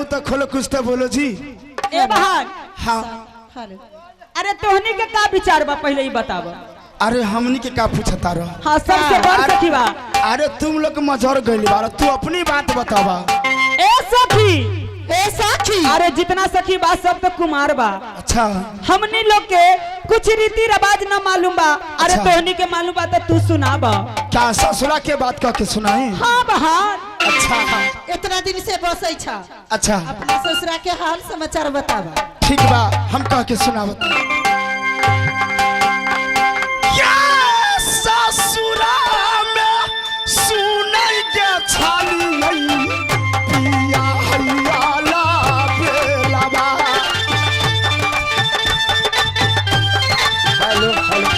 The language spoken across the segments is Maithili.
मुंह तो खोलो, कुछ तो बोलो जी। ए बहान। हाँ। हेलो। अरे तोहनी के का विचार बा, पहले ही बताब। अरे हमनी के का पूछता रह? हाँ, सबसे बड़ सखी बा। अरे तुम लोग मजर गइल बारा, तू अपनी बात बतावा। ए सखी, ए सखी। अरे जितना सखी बा सब तो कुमार बा। अच्छा। हमनी लोग के कुछ रीति रिवाज न मालूम बा। अरे अच्छा। तोहनी के मालूम बा तो तू सुनाबा। क्या ससुरा के बात कह के सुनाई? हाँ बहान। अच्छा। इतना दिन से बसै छा। अच्छा। अपना ससुरा के हाल समाचार बतावा। ठीक बा, हम कह के सुनावत। क्या ससुरा में सुनाई के छाली पिया हैया ला बेलावा। Hello hello.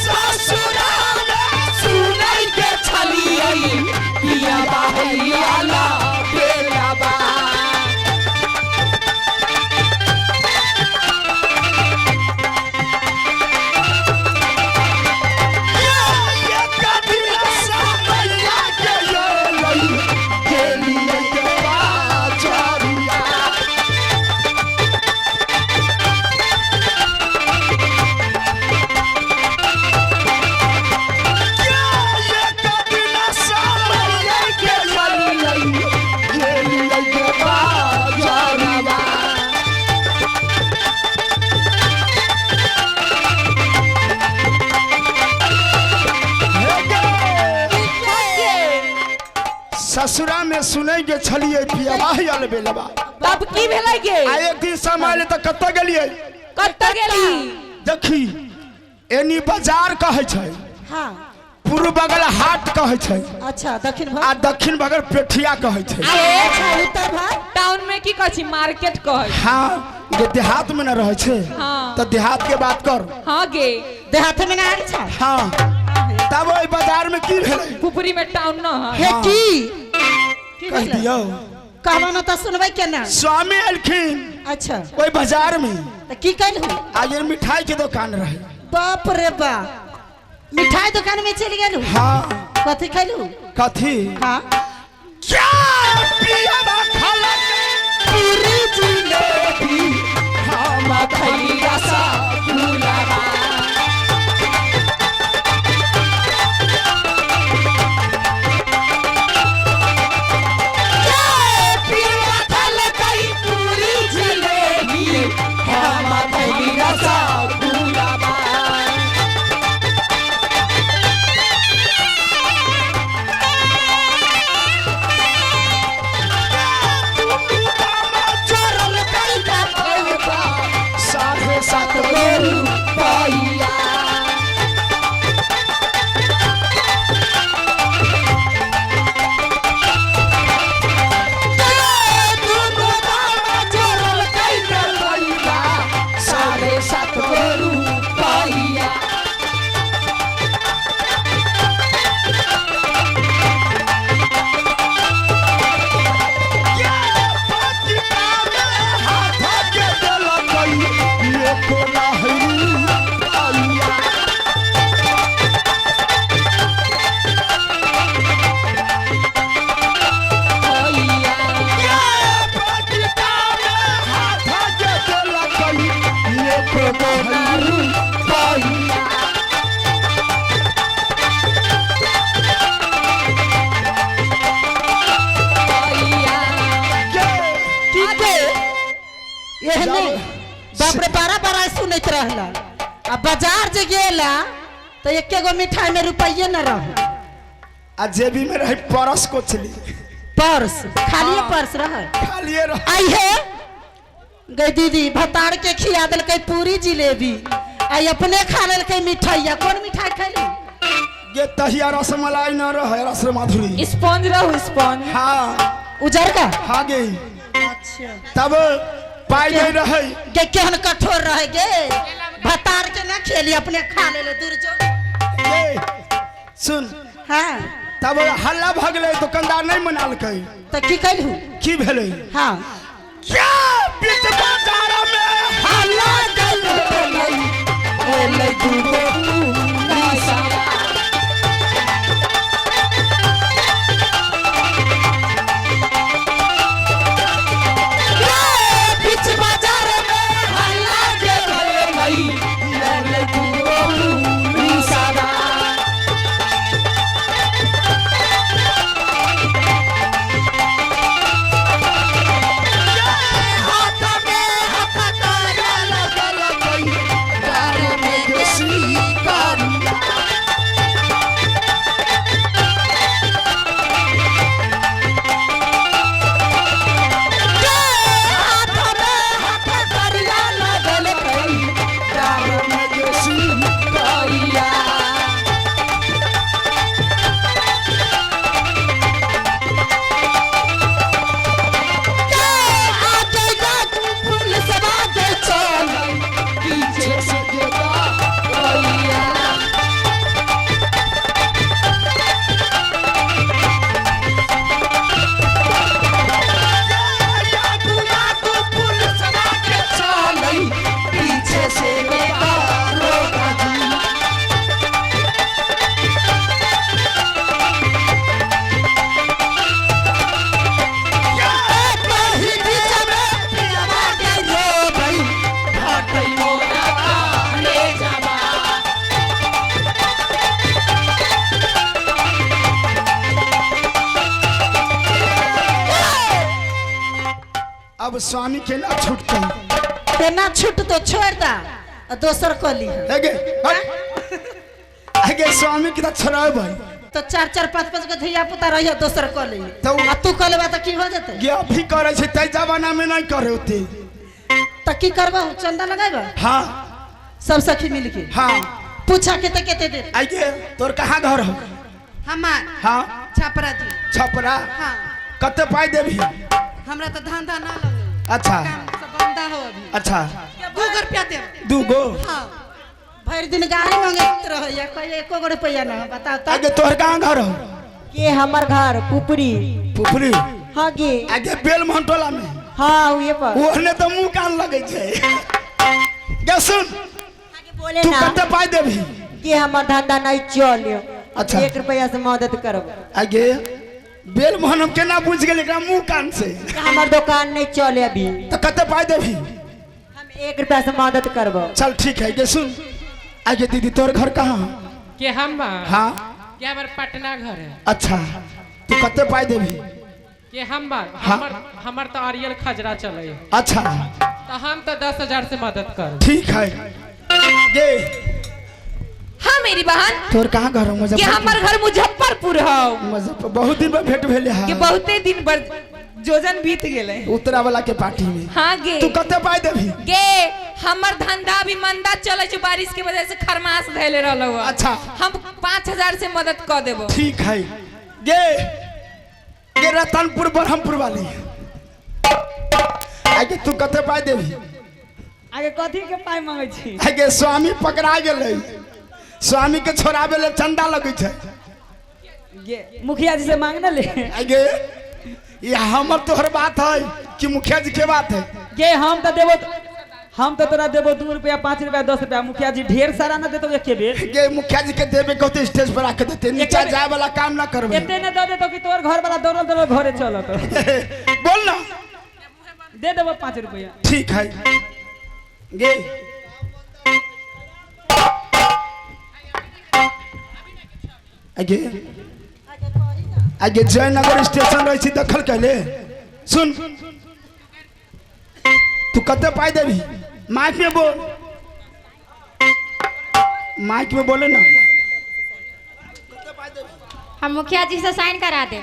ससुरा में सुनाई के छाली पिया हैया ला बेलावा। ससुरा में सुनै के छलिए पियाबा आयल बेलबा। तब की भेलै गे? आ एक दिन समय तऽ कतऽ गेलियै? कतऽ गेली? देखी एनी बाजार कहै छै। हाँ। पूर्व बगल हाट कहै छै। अच्छा, दक्षिण भाग। आ दक्षिण बगल पेठिया कहै छै। अच्छा, उत्तर भाग। टाउन में की कहै छै? मार्केट कहै छै। हाँ, जे देहात में न रहै छै। हाँ। तऽ देहात के बात कर। हाँ गे। देहात में ना आयल छै। हाँ। तब ओहि बाजार में की भेलै? पुपरी में टाउन न है। हे की? की कह भेलै? दियौ। कहबो न तऽ सुनबै केना? स्वामी एलखिन। अच्छा। ओहि बाजार में। तऽ की कहलहु? आ ये मिठाई के दुकान रहे। बाप रे बाप, मिठाई दुकान में चलि गेलहु? हाँ। कथी खैलहु? कथी? हाँ। क्या पियाबा खाला पूरी जिलेबी हम खैया सा गुलाबा। बाप रे, बारह बारह सुनैत रहला। आ बाजार जे गेला तो एके गो मिठाई में रुपये न रह। आ जेबी में रहे परस कोचली। पर्स खालिए पर्स रहे। खालिए रहे। आई हे गई दीदी भतार के खिया देलकै पूरी जिलेबी, आई अपने खा लेलकै मिठाइया। कौन मिठाई खैली? ये तहिया रसमलाई न रहे, रस माधुरी स्पंज रहू, स्पंज। हाँ। उजर का? हाँ गई। अच्छा। तब पाई नहीं रहे। गे केहन कठोर रहे गे, भतार के ना खेली अपने खा लेले दूर जो। गे सुन। हाँ। तब हल्ला भगले, दुकानदार नहीं मनालकै। त की कहलहु? की भेलै? हाँ। क्या बीच बाजार में हल्ला गलै एलै दूगो पुलिसवा। अब स्वामी के ना छूटते। केना छूटतो? छोड़ दा आ दोसर कऽ ली। हेगे हट। हेगे स्वामी के तो छोड़ाबै। तो चार चार पाँच पाँच गो धिया पुता रहियो, दोसर कऽ ली। तो- आ तू कऽ लेबा तऽ की हो जेतै? गे अभी करै छै तै जमाना में नहीं करे होते। तऽ की करबा? चंदा लगेबा? हाँ। सब सखी मिलके? हाँ। पूछा के तऽ केते दे। आइए, तोर कहाँ घर हो? हमार? हाँ। छपरा जी। छपरा? हाँ। कते पाई देबी? हमरा तो धंधा ना लगे। अच्छा। काम सब बंदा हो अभी। अच्छा। 2 रुपया देब। 2 गो? हाँ। भरि दिन गाड़ी मंगैत रहैया, कहियो एको गो रुपया ना। बताओ तऽ। आगे, तोहर कहाँ घर हो? के हमर घर पुपरी। पुपरी? हाँ गे। आगे, बेल टोला में? हाँ, उहे पर। ओहने तो मुंह कान लगे छै। गे सुन। आगे बोले तू ना। कते पाई देबी? के हमर धंधा नहीं चले। अच्छा। 1 रुपया से मदद करब। आगे, बेल मोहन हम केना बुझ गेल एकरा मुंह कान से। हमर दुकान नहीं चले अभी। तो कते पाई देबी? हम 1 रुपया से मदद करब। चल ठीक है। गे सुन, आगे दीदी, तोहर घर कहाँ? के हम बा? हाँ। के हमर पटना घर है। अच्छा, तू कते पाई देबी? के हम बा? हाँ। हमर हमर तो अरियल खजरा चले। अच्छा। तो हम तो 10,000 से मदद कर। ठीक है। गे। हाँ मेरी बहन। तोर कहाँ घर हो? के मुजफ्फरपुर? हमर घर मुजफ्फरपुर हौ। मुजफ्फर, बहुत दिन पर भेंट भेले। के है। बहुते दिन पर जोजन बीत गेले। उत्तरा वाला के पार्टी में। हाँ गे। तू कते पाई देबी? गे, हमर धंधा भी मंदा चले छै, बारिश के वजह से खरमास धैले रहलो। अच्छा। हम 5,000 से मदद कर देबो। ठीक है। गे गे रतनपुर ब्रह्मपुर वाली, आगे तू कते पाई देबी? आगे, कथी के पाई मांगे छी? आगे, स्वामी पकड़ा गेलै। स्वामी के छोड़ाबे ले चंदा लगै छै। गे, मुखिया जी से मांग ना ले। आगे, ये हमर तोहर बात है कि मुखिया जी के बात है? गे, हम तो देबो, हम तो तोरा देबो 2 रुपया, 5 रुपया, 10 रुपया। मुखिया जी ढेर सारा ना देतो एके बेर। गे, मुखिया जी के देबे कहते स्टेज पर आके देते, नीचा जाए वाला काम ना करबे। एते ने दे देतो कि तोर घर वाला दौड़ल दौड़ल घरे चलत। बोल ना। दे देबो 5 रुपया। ठीक है। गे, आगे आगे, जयनगर स्टेशन रही छी दखल कैले। सुन, तू कते पाई देबी? माइक में बोल, माइक में बोले ना। हम मुखिया जी से साइन करा दे।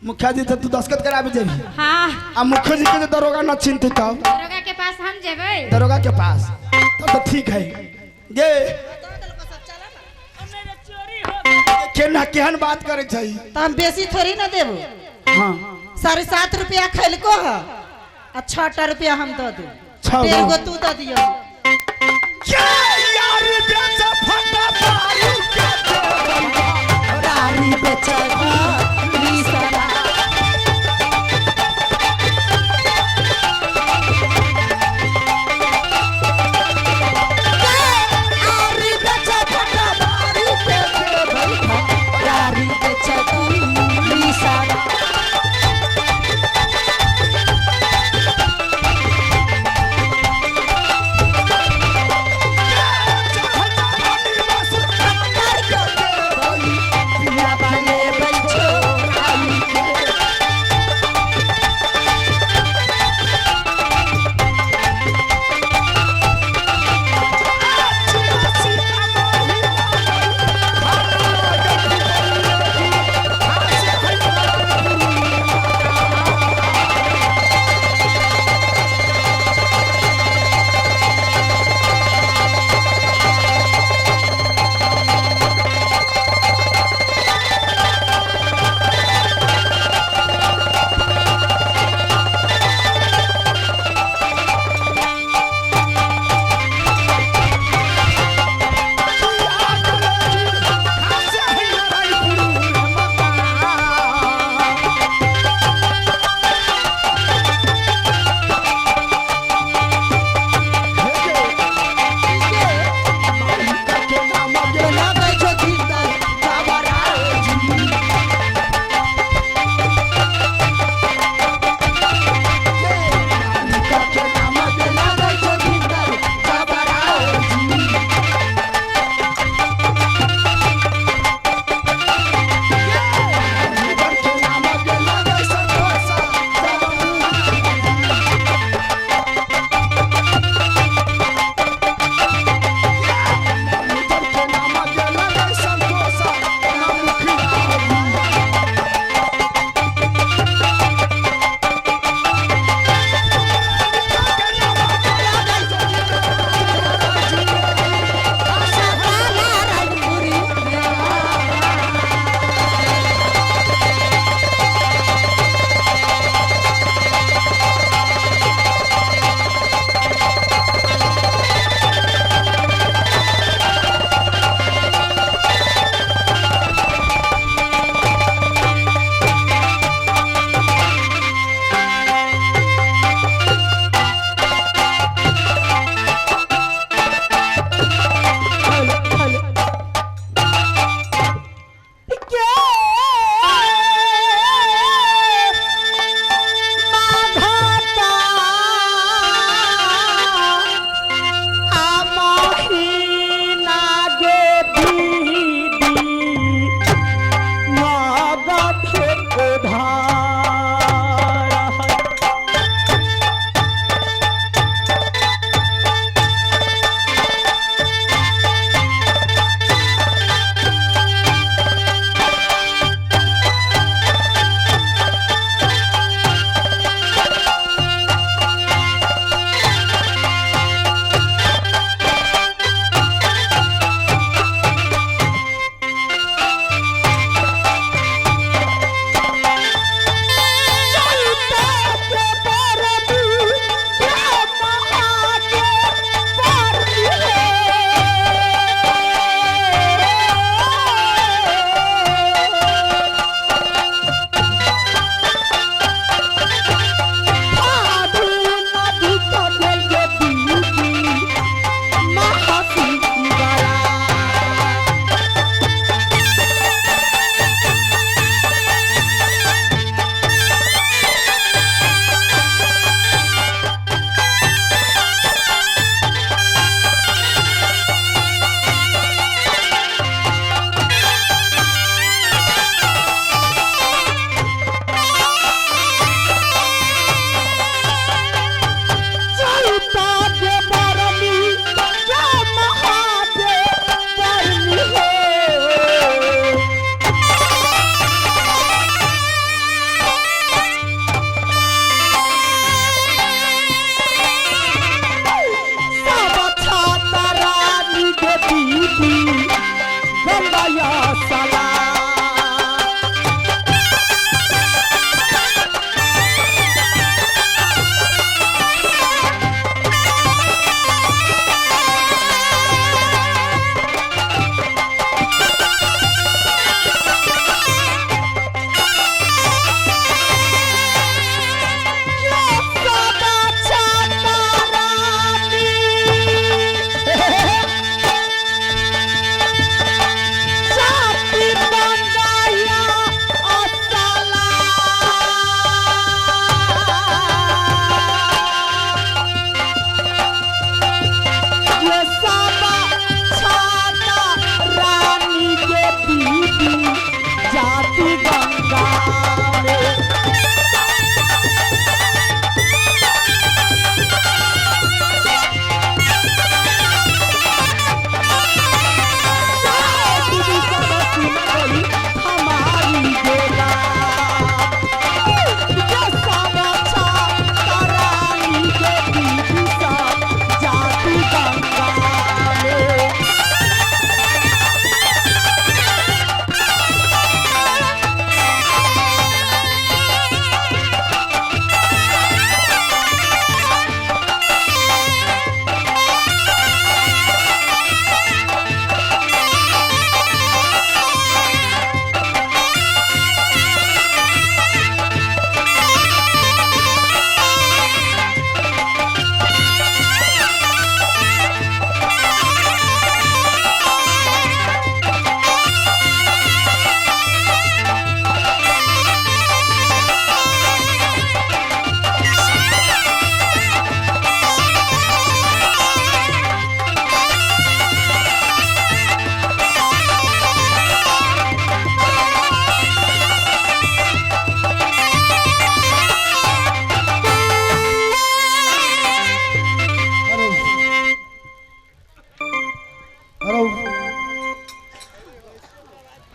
मुखिया जी से तू दस्तखत कराबे जेबी? हाँ। आ मुखिया जी के जे दरोगा न चिन्हतू तब? दरोगा के पास हम जेबै। दरोगा के पास, तब तो ठीक है। गे, केना केहन बात करे छै। तऽ हम बेसी थोड़ी ना देबो। हाँ। 7.5 रुपया खैलको ह आ 6टा रुपया हम दऽ देब। छह 1.5 गो। गो तू दऽ दियौ। ये यार बेच फटा पारी के रानी बेचबा रीसरा। यारी बेच फटा पारी के। रानी बेचबा रीसरा। पिया बाले बैठो।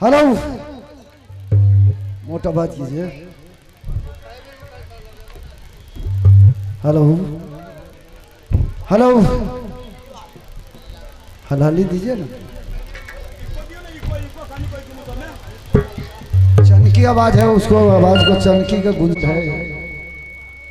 हेलो, मोटा बात कीजिए। हेलो हेलो, हलाली दीजिए ना। चनकी आवाज है, उसको आवाज को चनकी का गुंज है।